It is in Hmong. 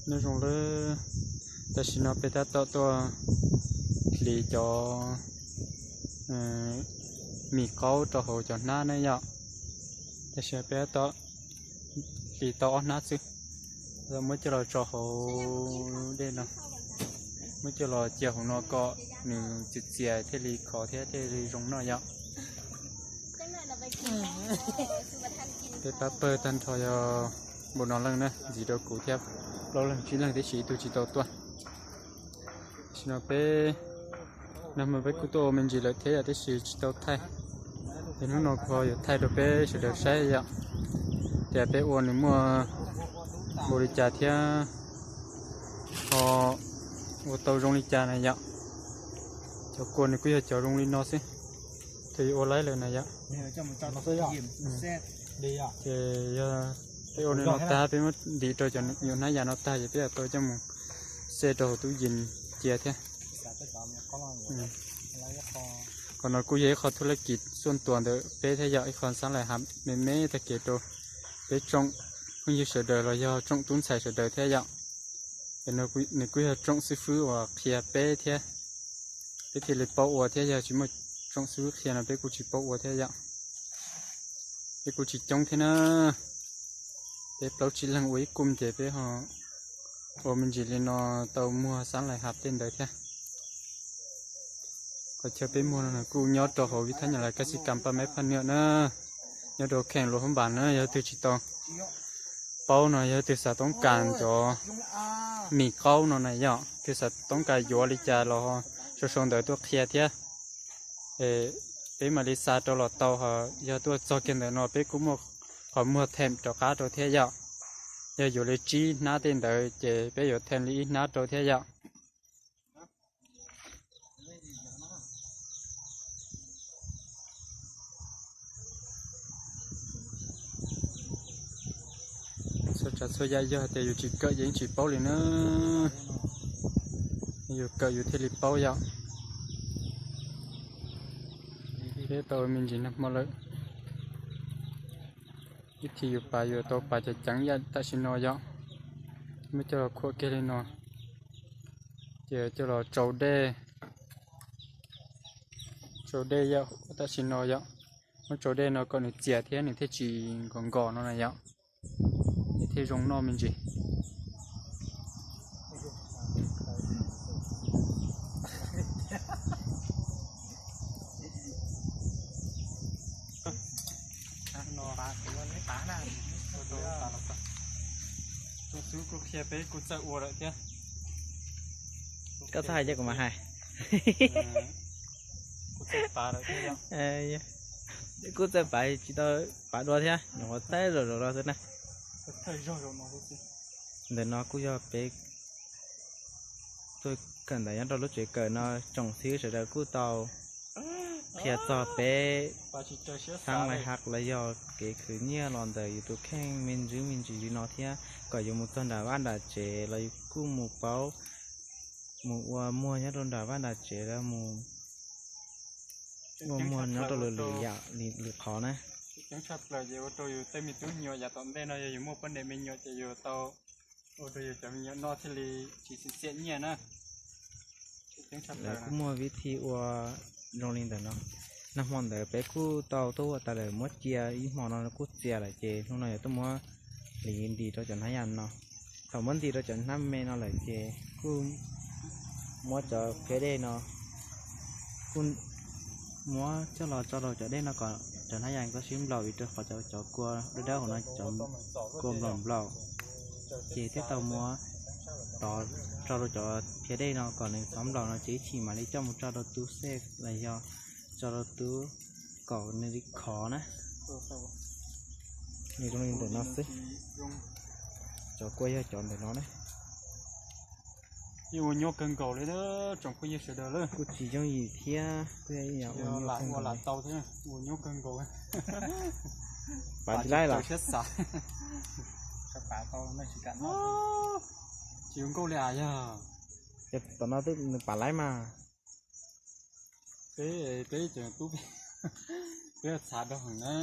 Nyob zoo lawm, tam sim no peb tab tom tuaj hliv cov mis qaub rau hauv cov hnab na yom. Tam sim no peb tab tom hliv tau ob hnab xwb, muab coj los tso hauv dej no, muab coj los cia hauv no kom nws txias txias thiaj li khov thiab thiaj li zoo noj yom. Peb pab pawg tag nrho yog npaum no leej na, ntxiv rau kuv thiab plaub leeg tsib leeg tib si, ib tug tsis tau tuaj. Tam sim no peb, nag hmo peb kuj tuaj ua me ntsis lawm thiab yom, tab sis tsis tau thaij. Ces hnub no kuv ho yuav thaij rau peb sawv daws saib yom, tias peb ua nws muaj npaum li cas thiab ho ua tau zoo li cas na yom. Cov kua nws kuj yog cov zoo li no xwb, thaum yuav ua laib lawm na yom. Ces yog peb ua li no tag, peb muab ntim rau cov nyuam hnab yas no tag ces peb yuav tau coj mus xej rau hauv tub yees cia thiab. Qhov no kuj yog ib qho thuj laj kis xuaj tuas ntawm peb thiab yom, ib qho xab lais hav me me tag kev rau peb tsoom phooj ywg sawv daws los yog tsoom tub ntxhais sawv daws thiab yom. Es nws kuj yog tsoom xib fwb uas qhia peb thiab, peb thiaj li paub ua thiab, yog tsis muaj tsoom xib fwb qhia no peb kuj tsis paub ua thiab yom. Peb kuj tsis coob thiab na, peb plaub tsib leeg ua ib kub ces peb ho ua me ntsis li no tau muag xab lais hav tej ntawd thiab. Qhov chaw peb muag no kuj nyob rau hauv vib thab nyab laj Kas Xis Kas Paj Meb Phaj Nwj na, nyob rau kheej Luas Hoob Npas na. Yog twg tsis tau paub no, yog twg xav toob kas cov mis qaub no na yom, twg xav toob kas yuav li cas los sau sau ntawv tuaj qhia thiab, peb mam li xa rau los tau. Yog tuaj txog kiag ntawm no peb kuj muaj qhov muag them rov qab rau thiab yom. Yog yuav li tsib hnab tej ntawd ces peb yuav them li ib hnab rau thiab yom. Txhua tsav txhua yam yog tias yus tsis kawm ces yeej tsis paub li na. Yus kawm yus thiaj li paub yom. Peb tau me ntsis nag hmo lawm, ib thim yus pav yus tau pav ceev ceev yam tam sim no yom. Muab coj los khuam kiag li no, ces coj los tsau dej, tsau dej yam tam sim no yom. Muab tsau dej no kom nws txias thiab nws thiaj tsis nkos nkos no na yom, nws thiaj zoo noj me ntsis. Tsoom xib fwb kuj qhia peb kuj txawj ua lawm thiab. Koj txhob hais, cia kuv mam hais. Kuj txawj pav lawm thiab yom. Kuj txawj pav, tsis tau pav dua thiab, nyuam qhuav txawj zaum zaum no xwb na. Ntawm no kuj yog peb tuaj kawm ntawv nyob rau lub tsev kawm no, tsoom xib fwb sawv daws kuj tau qhia txog peb xab lais hav los yog kev khwv nyiaj los ntawm yus tus kheej me ntsis me ntsis li no thiab, kom yuav mus txog nram vaj nram tsev los yus kuj mus paub, mus ua muag nyob rau nram vaj nram tsev los mus ua muag nyob rau lwm lwm yam lwm qhov na. Tseem ceeb tshaj plaws ces ua rau yus tej me tub me nyuam yav tom ntej no yog yus muaj poj niam me nyuam ces yus tau ua rau yus cov me nyuam noj thiaj li tsis xiam xiam nyiaj na. Lawv kuj muaj vib thi ua zoo li ntawm no. Nag hmo ntawd peb kuj tau tuaj ua tas lawm, muab cia ib hmo no kuj txias lawm ces hnub no yuav tuaj muab hliv ntim rau cov hnab yas no. Thaum muab ntim rau cov hnab me no lawm ces kuj muab cov phiab dej no kuj muab coj los tso rau cov dej no kom cov hnab yas tau sib nplaum, vim rau qhov cov, cov kua dawb dawb hauv no, cov kua nplaum nplaum, ces thiaj tau muab tov tso rau cov phiab dej no kom nws txhob nplaum no ces ib chim mam li coj mus tso rau tub xej los yog tso rau tub kom nws li khov na. Nws zoo li ntawm no xwb. Cov kua yog cov ntawm no na. Yeej ua nyuaj kawg nkaus li tsoom phooj ywg sawv daws lawm. Kuj tsis yooj yim thiab, kuj yog ua nyuaj kawg nkaus. Ua nyuaj kawg nkaus. Pav tsis laib los? Tsis ua nkauj li as yog. Ces tom no twb nws pav laib mas. Peb, peb cov tub, peb txhav rau heev na.